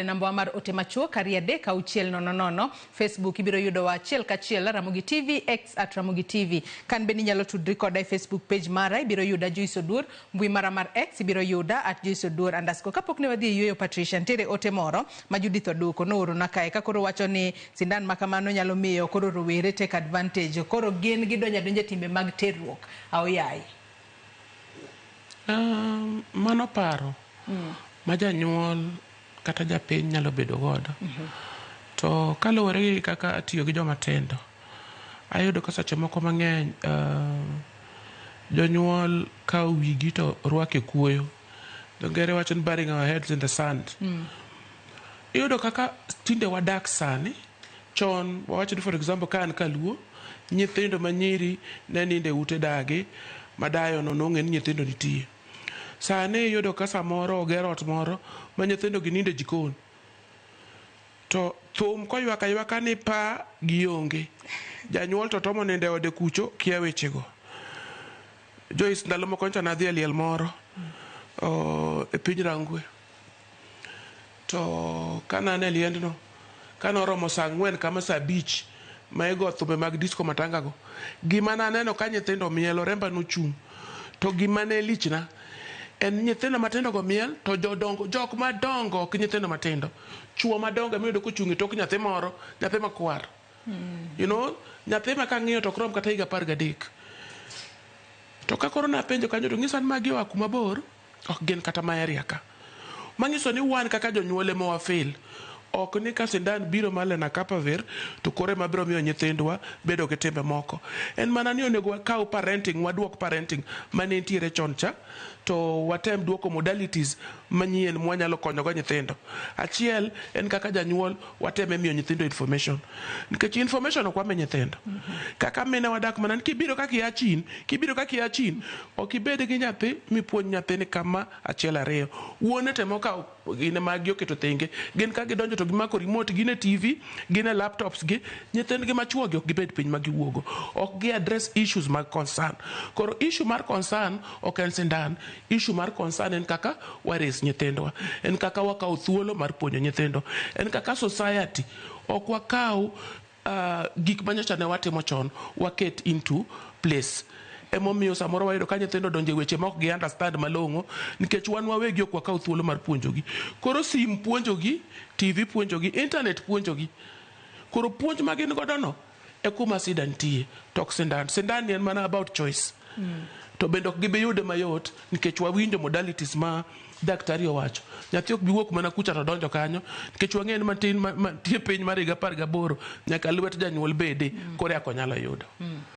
Namba mar ote machuok 23600. Facebook ibiro yudo wa achiel kachiel Ramogi TV, X @RamogiTV. Kan bende inyalo tudri koda e Facebook page mara, ibiro yuda Joyce Oduor. Mbui mara mar X ibiro yuda @JoyceOduor_. Kapok ne wadhi e yueyo, Patricia, nitiere ote moro ma Judith Oduko noorona kae ka koro wacho ni sindan ma kamano nyalo miyo koro rowere take advantage, koro gin gidonjo adonja e timbe mag terruok aoyaye. Mano paro ma janyuol kata japiny nyalo bedo godo. To kaluwore gi kaka atiyo gi joma tindo, ayudo ka seche moko mang'eny jonyuol kawo wigi to rwako e kuoyo. Dho ngere wacho ni burying our heads in the sand. Iyudo kaka tinde wadak sani, chon wawach ni, for example, ka an kaluo, nyithindo manyiri ne nindo e ute dagi ma dayo no nong'e ni nyithindo nitie. Sani iyudo ka samoro oger ot moro ma nyithindo gi nindo e jikon. To thum koywak aywaka ni pa gionge. Janyuol to tomo nindo e ode kucho kia wechego. Joyce, ndalo moko nyocha nadhi e liel moro e piny Rangwe. To kana an e liendno, kanoromo saa 4 kama saa 5 ma igo thumbe mag disco matanga go, gima naneno ka nyithindo mielo, remba nochung'. To gima ne lichna en nyithindo matindo go miel to jodongo, jok madongo, ok nyithindo matindo, chuo madongo emiyudo kochung' e tok nyathi moro, nyathi makwar. Nyathi ma kang'iyo to ok rom kata higa 13. To ka koro napenjo kanyo to ng'isa ni magi oa kuma bor, ok gin kata ma area ka. Manyiso ni wan kaka jonyuol ema wa fail. Ok ni ka sindan biro mar lenacapavir to koro ema biro miyo nyithindwa bedo gi timbe moko. En mana ni onego wakaw parenting, waduok parenting mane nitiere chon cha, to watem duoko modalities manyien mwanyalo konyogo nyithindo. Achiel en kaka janyuol wateme miyo nyithindo information. Nikech information ok wami nyithindo. Kaka mine wadak mana ni kibiro kaka ia chin, kibiro kaka ia chin, ok ibed gi nyathi mipuonj nyathini kama achiel ariyo. Wuone temo kawo gine maggi oketo thenge. Gin ka gidonjo to gimako remote, gin e TV, gin e laptops gi, nyithindgi machuo gi ok gibed piny ma giwuogo. Ok gi address issues mag concern. Koro issue mar concern ok en sindan. Issue mar concern en kaka wa raise nyithindwa. En kaka wakawo thuolo mar puonjo nyithindo. En kaka society ok wakaw gik manyocha ne watimo chon waket into place. Emomiyo samoro wayudo ka nyithindo donjo e weche ma ok gi understand malong'o nikech wan wawegi ok wakaw thuolo mar puonjogi. Koro sim puonjogi, TV puonjogi, internet puonjogi. Koro puonj ma gin godo no e kuma sida nitie to ok sindan. Sindan ni en mana about choice. To bende ok gibi yude mayot nikech wawinjo modalities ma daktari owacho. Nyathi ok bi wuok mana kucha to donjo kanyo nikech wang'eyo ni matin mantie piny mar higa 18 nyaka lwet janyuol bede koro eka onyalo yudo.